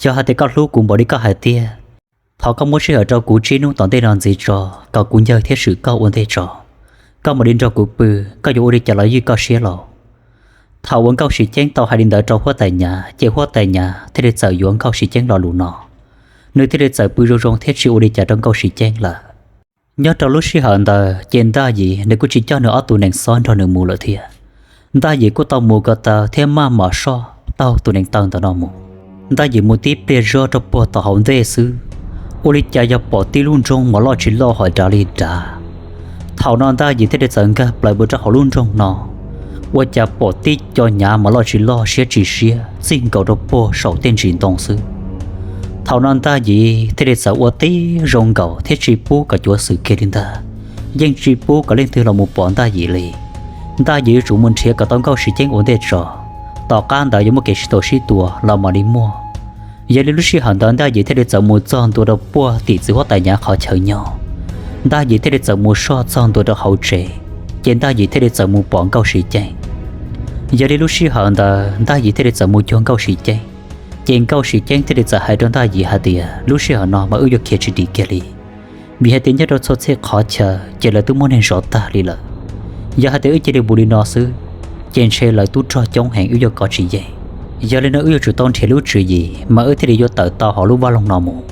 Yog hais tias koj hlub kuv npaum li koj hais tiag, thov koj muab sij hawm rau kuv tsib hnub tom ntej no ntxiv tso, kom kuv ncaws thiab swm koj ua ntej tso. Koj mam li nrog kuv pw, koj yuav ua li cas los ywj koj siab lauj. Thaum uas Nkauj Siv Ceeb tau hais li ntawd rau huab tais Nyav ces huab tais Nyav thiaj li txawm yuav Nkauj Siv Ceeb lo lus no, nws thiaj li txawm pw zoo zoo thiab tsis ua li cas rau Nkauj Siv Ceeb lawm. Nyob rau lub sij hawm ntawd ces Ntaj Yim nws kuj tsis coj nws ob tug nees xob nrog nws mus lawm thiab. Ntaj Yim kuj tau mus ko taw thiab maj mam soj taug tus nees taw ntawm no mus. Ntaj Yim mus tib pliag zog rau puag tom hauv ntej xwb, ua li cas yog pom tib lub nroog mas loj tsis loj hos dav li dav. Thaum no Ntaj Yim thiaj li txawm nkag plaws mus rau hauv lub nroog no, ua cas pom tib co nyav mas loj tsis loj siab tsis siab txij nkaus rau puag saum tej ntsis ntoo xwb. Thaum no Ntaj Yim thiaj li txawm ua tib zoo nkaus thiab tsis pub kom cuav xwm kiag li ntag, yeej tsis pub kom leej twg los mus pom Ntaj Yim li. Ntaj Yim yuav tsum mus nrhiav kom tau Nkauj Siv Ceeb ua ntej tso, tom qab ntawd yuav muaj kev sib tau sib tua los mam li muaj. Yog li lub sij hawm ntawd Ntaj Yim thiaj li txawm mus txog ntua rau puag tim txiv huab tais Nyav qhov chaw nyob. Ntaj Yim thiaj li txawm mus soj txog ntua rau hauv tsev, ces Ntaj Yim thiaj li txawm mus pom Nkauj Siv Ceeb. Yog li lub sij hawm ntawd Ntaj Yim thiaj li txawm mus cuag Nkauj Siv Ceeb, ces Nkauj Siv Ceeb thiaj li txawm hais rau Ntaj Yim hais tias, lub sij hawm no mas wb yuav khiav tsis dim kiag li, vim hais tias nyob rau txhua txhia qhov chaw ces lawv twb muab neeg zov tag li lawm. Yog hais tias wb cia li mus li no xwb, ces ntshe lawv tub rog coob heev wb yuav kov tsis yeej. Yog li no wb yuav tsum tau nrhiav lub tswv yim mas wb thiaj li yuav tawm tau hauv lub vaj loog no mus.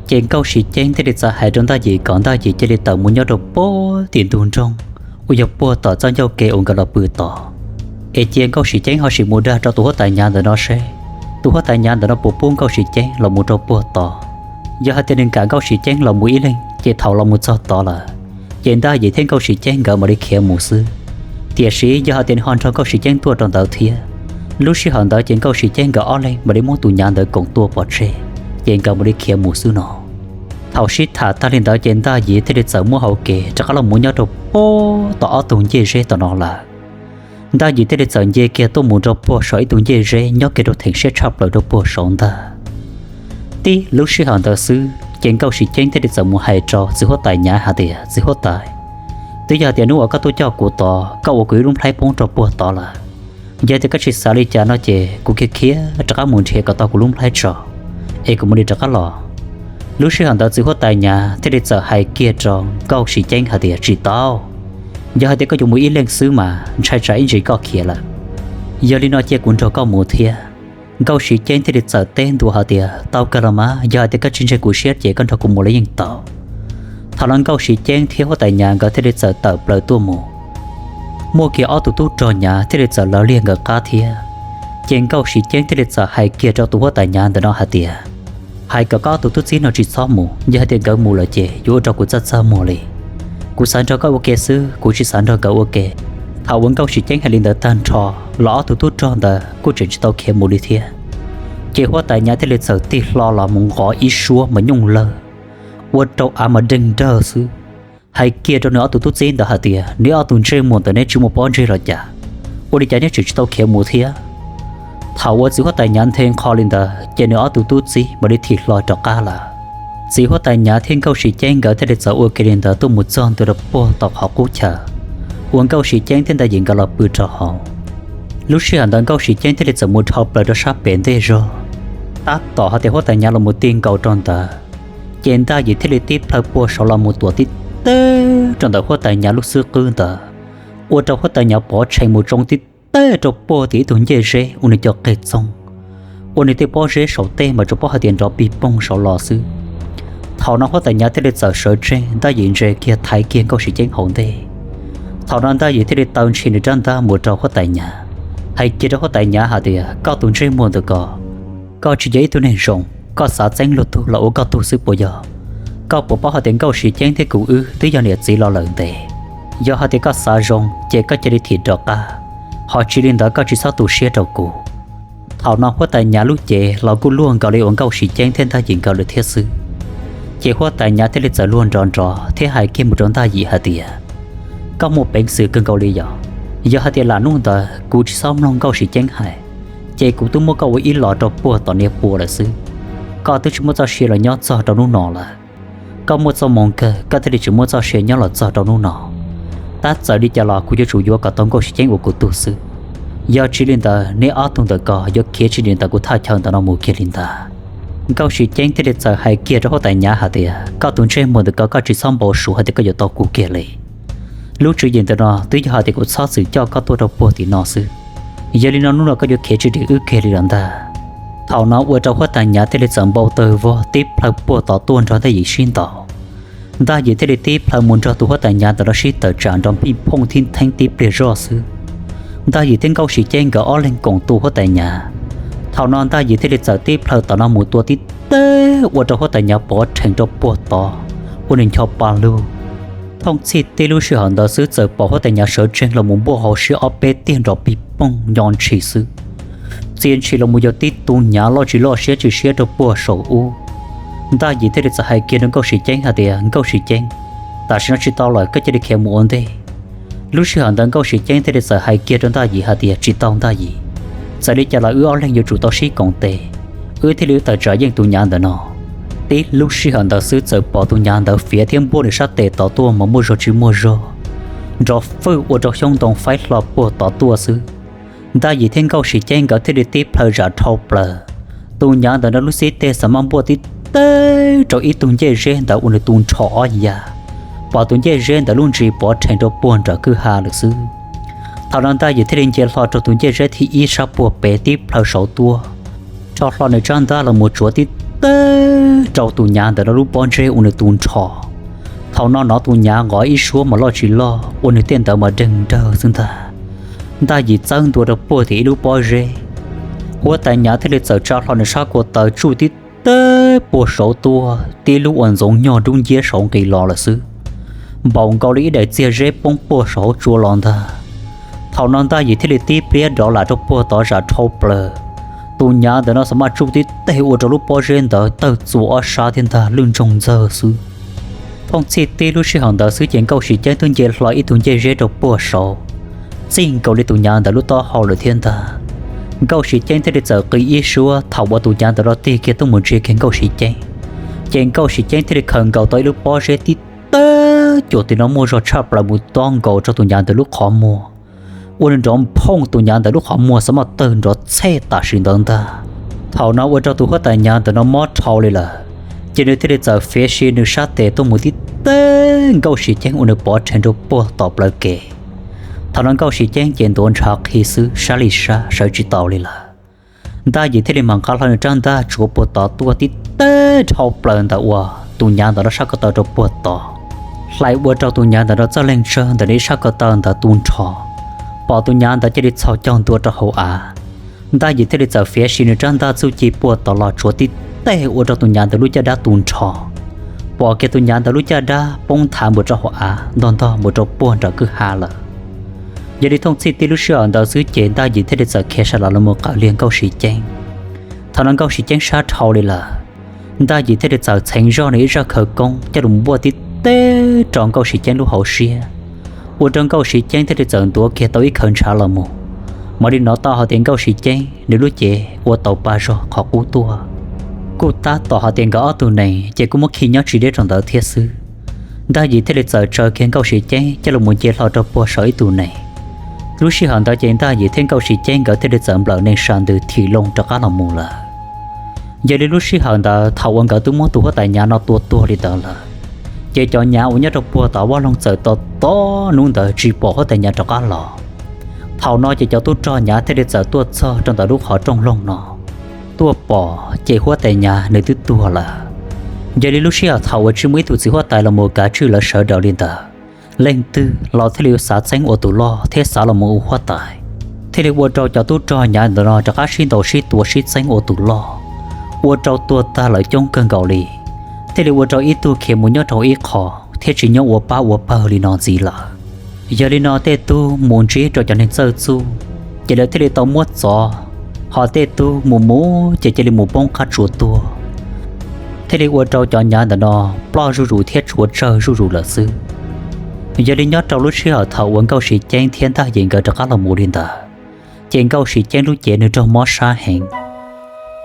Ces Nkauj Siv Ceeb thiaj li txawm hais rau Ntaj Yim kom Ntaj Yim cia li tawm mus nyob rau puag tim ntug nroog uas yog puag tom txoj ncauj ke uas nkawd los pw tod, es cia Nkauj Siv Ceeb ho sim mus dag rau tus huab tais Nyav ntawm no seb tus huab tais Nyav ntawm no puas pub Nkauj Siv Ceeb los mus rau puag tod. Yog hais tias nws kam Nkauj Siv Ceeb los mus ib leeg ces thaum los mus txog tod lawm, ces Ntaj Yim thiab Nkauj Siv Ceeb nkawd mam li khiav mus xwb. Tiam sis yog hais tias nws ho nrog Nkauj Siv Ceeb tuaj rau ntawd thiab, lub sij hawm ntawd ces Nkauj Siv Ceeb nkawd ob leeg mam li muab tus Nyav ntawd koom tuaj pov tseg, ces nkawd mam li khiav mus xwb no. Thaum sib tham tag li ntawd ces Ntaj Yim thiaj li txawm muab hau kev rov qab los mus nyob rau puag tom ob tug ncej zeb tom no lawm. Ntaj Yim thiaj li txawm nce kiag tuaj mus rau puag saum ib tug ncej zeb nyob kiag rau theem siab tshaj plaws rau puag saud ntag. Tib lub sij hawm ntawd xwb ces Nkauj Siv Ceeb thiaj li txawm mus hais rau txiv huab tais Nyav hais tias, txiv huab tais, twb yog hais tias hnub uas koj tuaj coj kuv tod koj ua kuv ib lub nplhaib poob rau puag tod lawm. Yog tias koj tsis xav li cas no ces kuv khiav khiav rov qab mus nrhiav kom tau kuv lub nplhaib tso, es kuv mam li rov qab los. Lub sij hawm ntawd txiv huab tais Nyav thiaj li txawm hais kiag rau Nkauj Siv Ceeb hais tias, tsis tau, yog hais tias koj yuav mus ib leeg xwb mas ntshai tsam ib ntsis koj khiav lawm. Yog li no cia kuv nrog koj mus thiab. Nkauj Siv Ceeb thiaj li txawm teb ntua hais tias, tau kawg los mas, yog hais tias koj tsis ntseeg kuv siab ces koj nrog kuv mus los yeej tau. Thaum no Nkauj Siv Ceeb thiab huab tais Nyav nkawd thiaj li txawm tawm plaws tuaj mus. Muaj kiag ob tug tub rog Nyav thiaj li txawm lawv liag nkawd qab thiab. Ces Nkauj Siv Ceeb thiaj li txawm hais kiag rau tus huab tais Nyav ntawm no hais tias, hais kom koj ob tug tub txib no tsis txhob mus, yog hais tias nkawd mus lawm ces yuav ua rau kuv txaj txaj muag li. Kuv xav nrog koj ua ke xwb, kuv tsis xav nrog nkawd ua ke. Thaum uas Nkauj Siv Ceeb hais li ntawd tag nrho los ob tug tub rog ntawd kuj tseem tsis tau khiav mus li thiab. Ces huab tais Nyav thiaj li txawm tig hlo los mus nqov ib suab mas nyooj lawg, ua rau av mas deeg dawg xwb. Hais kiag rau nws ob tug tub txib ntawd hais tias, neb ob tug ntsej muag ntawm neb tsis muaj pob ntseg los cas, ua li cas neb tseem tsis tau khiav mus thiab? Thaum uas txiv huab tais Nyav nthe nqho li ntawd ces nws ob tug tub txib mam li thim hlo rov qab lawm. Txiv huab tais Nyav thiab Nkauj Siv Ceeb nkawd thiaj li txawm ua ke li ntawd tuaj mus txog ntua rau puag tom qhov qub chaw uas Nkauj Siv Ceeb thiab Ntaj Yim nkawd los pw rau hauv. Lub sij hawm ntawd Nkauj Siv Ceeb thiaj li txawm mus dhau plaws rau sab pem ntej zog. Tab tom hais tias huab tais Nyav los mus ti nkaus rau ntawd, ces Ntaj Yim thiaj li tib plhaw puag saud los mus tuam tib teg rau ntawm huab tais Nyav lub xub qwb ntawd, ua rau huab tais Nyav pov tshee mus tsoo tib teg rau puag tim ib tug ncej zeb uas nws cov qe txoog, ua nws tej pob zeb saum tej mas tsuas paub hais tias nrov pig poog saud los xwb. Thaum no huab tais Nyav thiaj li txawm sawv tsees, Ntaj Yim ntsia kiag thaiv kiag Nkauj Siv Ceeb hauv ntej. Thaum no Ntaj Yim thiaj li taw ntshis nws rab ntaj mus rau huab tais Nyav, hais kiag rau huab tais Nyav hais tias, koj tus ntsej muag ntawm ko, koj tsis yog ib tug neeg zoo, koj xav txeeb luag tug los ua koj tug xwb puas yog? Koj puas paub hais tias Nkauj Siv Ceeb thiab kuv wb twb yog niam txiv los lawm ntev? Yog hais tias koj xav zoo ces koj cia li thim rov qab, ho tsis li ntawd koj tsis txhob tu siab rau kuv. Thaum no huab tais Nyav lub cev los kuj luag nkaus li uas Nkauj Siv Ceeb thiab Ntaj Yim nkawd lawm thiab xwb. Ces huab tais Nyav thiaj li txawm luag nrov nrov thiab hais kiag mus rau Ntaj Yim hais tias, koj muaj peev xwm kawg nkaus li yog? Yog hais tias lam hnub ntawd kuv tsis txhob mloog Nkauj Siv Ceeb hais, ces kuv twb muab koj ua ib los rau puag tom niag pua lawm xwb. Koj twb tsis muaj txoj sia los nyob txog rau hnub no lawm. Koj muaj txoj moo kawg koj thiaj li tsis muaj txoj sia nyob los txog rau hnub no. Tab txawm li cas los kuv yuav tsum yuav kom tau Nkauj Siv Ceeb ua kuv tug xwb. Yog tsis li ntawd neb ob tug ntawm ko yuav khiav tsis dim ntawm kuv thaj chaw ntawm no mus kiag li ntag. Nkauj Siv Ceeb thiaj li txawm hais kiag rau huab tais Nyav hais tias, koj tus ntsej muag ntawm ko koj tsis txhob npau suav hais tias koj yuav tau kuv kiag li. Lub tswv yim ntawm no twb yog hais tias kuv txhob txwm coj koj tuaj rau puag tim no xwb. Yog li no hnub no koj yuav khiav tsis dim wb kiag li los ntag. Thaum no ua rau huab tais Nyav thiaj li txawm npau taws vog tib plhaw puag tom tuaj nrog Ntaj Yim sib ntaus. Ntaj Yim thiaj li tib plhaw mus nrog tus huab tais Nyav ntawm no sib tawm tsam nrov npij phooj thib theeb tib pliag zoj xwb. Ntaj Yim thiab Nkauj Siv Ceeb nkawd ob leeg koom tua huab tais Nyav. Thaum no Ntaj Yim thiaj li txawm tib plhaw tom no mus tua tib teg ua rau huab tais Nyav pov rhees rau puag tod, ua nws ncho pa lug. Thooj txhij tib lub sij hawm ntawd xwb txawm pom huab tais Nyav sawv tsees los mus npuaj hauv siab ob peb tiag nrov pig poog nyo ntshis xwb. Txia ntshis los mus yog tib tug Nyav loj tsis loj siab tsis siab rau puag saum ub. Ntaj Yim thiaj li txawm hais kiag rau Nkauj Siv Ceeb hais tias, Nkauj Siv Ceeb, tam sim no tsis tau lawm, koj cia li khiav mus ua ntej. Lub sij hawm ntawd Nkauj Siv Ceeb thiaj li txawm hais kiag rau Ntaj Yim hais tias, tsis tau Ntaj Yim, Txawm li cas los wb ob leeg yuav tsum tau sib koom tes, wb thiaj li tawm tsam yeej tus nyav ntawm no. Tib lub sij hawm ntawd xwb txawm pom tus nyav ntawd fiav thiab npuaj nws sab tes tod tuaj mas muaj zog tsis muaj zog, nrov fwj ua rau xyoob ntoo faib hlo puag tod tuaj xwb. Ntaj Yim thiab Nkauj Siv Ceeb nkawd thiaj li tib plhaw zam dhau plaws. Tus nyav ntawm no lub xib teg xav maj npuaj tib teg rau ib tug ncej zeb ntawd ua nws tu nrho ob ya, pom tus ncej zeb ntawd lub ntsis pov rhees rau puag nram kwj ha lawm xwb. Thaum no Ntaj Yim thiaj li nce hlo rau tus ncej zeb thib ib sab puag pem tib plhaw saud tuaj, rho hlo nws tsab ntaj los mus tsuav tib teg rau tus nyav ntawm no lub pob ntseg ua nws tu nrho. Thaum no hnov tus nyav nqov ib suab mas loj tsis loj ua nws tej ntawd mas deeg nrawg xwb ntag. Ntaj Yim txawb ntua rau puag tim ib lub pob zeb, huab tais nyav thiaj li txawm tsa hlo nws sab ko taw tsuj tib teg puag saud tuaj tib lub ua ntxoov nyog dub nciab saud nqis los lawm xwb, npaum nkaus li ib daim txiag zeb poob puag saud tsua los ntag. Thaum no Ntaj Yim thiaj li tib pliag dov lam rau puag tod zam dhau plaws. Tus nyav ntawm no xav maj tsuj tib teg ua rau lub pob zeb ntawd tawg txua ob sab thiab ntag lwj ntsoog ntxawg xwb. Thooj txhij tib lub sij hawm ntawd xwb ces Nkauj Siv Ceeb twb nce hlo ib tug ncej zeb rau puag saud, txij nkaus li tus nyav ntawd lub taub hau lawm thiab ntag. Nkauj Siv Ceeb thiaj li txawm qw ib suab thaum uas tus nyav ntawd los tig kiag tuaj mus ntsia kiag Nkauj Siv Ceeb, ces Nkauj Siv Ceeb thiaj li khaws nkaus tau ib lub pob zeb tib teg cuag tim no muaj zog tshaj plaws mus tob nkaus rau tus nyav ntawd lub qhov muag, ua nws nrov nphooj tus nyav ntawd lub qhov muag xav maj tawg nrov txhej tam sim ntawd ntag. Thaum no ua rau tus huab tais nyav ntawm no mob dhau li lawm, ces nws thiaj li txawm fiav si nws sab tes tuaj mus tib teg Nkauj Siv Ceeb ua nws pov rhees rau puag tom plawv kev. Thaum no Nkauj Siv Ceeb ces ntuav ntshav qhi xwb sab li sab sawv tsis tau li lawm. Ntaj Yim thiaj li mam nqa hlo nws rab ntaj tsuav puag tod tuaj tib teg dhau plaws ntawm uas tus nyav ntawm no sab ko taw rau puag tod, hlais ua rau tus nyav ntawm no txoj leeg tsawg ntawm nws ib sab ko taw ntawd tu nrho, pom tus nyav ntawd cia li txhos caug ntua rau hauv av. Ntaj Yim thiaj li txawm fiav si nws rab ntaj txuj ci puag tod los tsuav tib teg ua rau tus nyav ntawd lub caj dab tu nrho, pom kiag tus nyav ntawd lub caj dab poob nthav mus rau hauv av ntog ntog mus rau puag nram kwj ha lawm. Yog li thooj txhij tib lub sij hawm ntawd xwb ces Ntaj Yim thiaj li txawm khiav sa las los mus qawm liag Nkauj Siv Ceeb. Thaum no Nkauj Siv Ceeb sab dhau li lawm, Ntaj Yim thiaj li txawm txheev zog nws ib zaj khawv koob coj los npuaj tib teg rau Nkauj Siv Ceeb lub hauv siab, ua rau Nkauj Siv Ceeb thiaj li txawm ntuav kiag tau ib khawv ntshav los mus. Mam li hnov tau hais tias Nkauj Siv Ceeb nws lub cev ua tau pa zog qhov qub tuaj. Kuj tab tom hais tias nkawd ob tug nees ces kuj muab khi nyob tsis deb rau ntawd thiab xwb. Ntaj Yim thiaj li txawm tsaws kiag Nkauj Siv Ceeb coj los mus nce hlo rau puag saum ib tug nees. Lub sij hawm ntawd ces Ntaj Yim thiab Nkauj Siv Ceeb nkawd thiaj li txawm nplawm nees sa ntws thim loo rov qab los mus lawm. Yog li lub sij hawm ntawd thaum uas nkawd twb muab tus huab tais nyav no tua tuag li ntawd lawm, ces cov nyav uas nyob rau puag tom vaj loog txawm tos tos hnub ntawd tsis pom huab tais nyav rov qab los. Thaum no ces cov tub rog nyav thiaj li txawm tuaj txog rau ntawm lub qhov rooj loog no, tuaj pom ces huab tais nyav nws twb tuag lawm. Yog li lub sij hawm thaum uas tsis muaj ib tug txiv huab tais los mus kav tswj lawv sawv daws li ntawd, leej twg los thiaj li xav txeeb ua tus loj thiab xav los mus ua huab tais, thiaj li ua rau cov tub rog nyav ntawm no rov qab sib ntaus sib tua sib txeeb ua tus loj, ua rau tuag tag lawm coob kawg nkaus li, thiaj li ua rau ib tug khiav mus nyob rau ib qho thiab tsis nyob ua pab ua pawg li no ntxiv lawm. Yog li no tej tug mus ntsib rau cov neeg txawj txuj, ces lawv thiaj li tau muab txov, ho tej tug mus mus ces cia li mus poob qab tsuas tuag, thiaj li ua rau cov nyav ntawm no ploj zuj zus thiab tsuav tsawg zuj zus lawm xwb. Yog li nyob rau lub sij hawm thaum uas Nkauj Siv Ceeb thiab Ntaj Yim nkawd rov qab los mus li ntawd, ces Nkauj Siv Ceeb lub cev nws raug mob sab heev.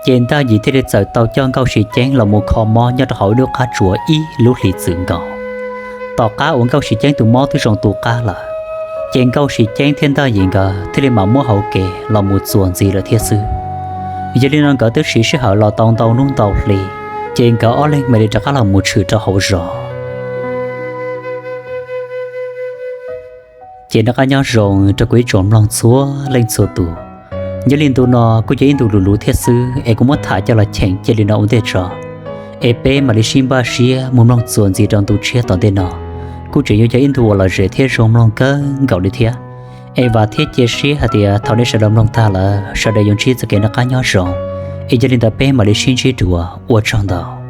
Ces Ntaj Yim thiaj li txawm tau coj Nkauj Siv Ceeb los mus kho mob nyob rau hauv ib lub qab tsuas ib lub hlis txwm nkaus. Tom qab uas Nkauj Siv Ceeb tus mob twb zoo tu qab lawm, ces Nkauj Siv Ceeb thiab Ntaj Yim nkawd thiaj li mam muab hauv kev los mus txuas ntxiv lawm thiab xwb. Yog li no nkawd twb siv sij hawm los tau ntau hnub ntau hli, ces nkawd ob leeg mam li rov qab los mus tshwm rau hauv zos. Ces noj qab nyob zoo rau kuv ib tsoom mloog txhua leej txhua tus. Nyob li ntu no kuj yog ib ntu luv luv thiab xwb es kuv muab tham coj los cheem cia li no ua ntej tso, es peb mam li sib npaj siab mus mloog txuas ntxiv rau ntu tshiab tom ntej no. Kuj tseem yuav yog ib ntu uas lom zem thiab zoo mloog kawg nkaus li thiab. Es vam thiab cia siab hais tias thaum nej sawv daws mloog tag lawm sawv daws yuav ntsib txoj kev noj qab nyob zoo. Es yog li ntawd peb mam li sib ntsib dua, ua tsaug ntau.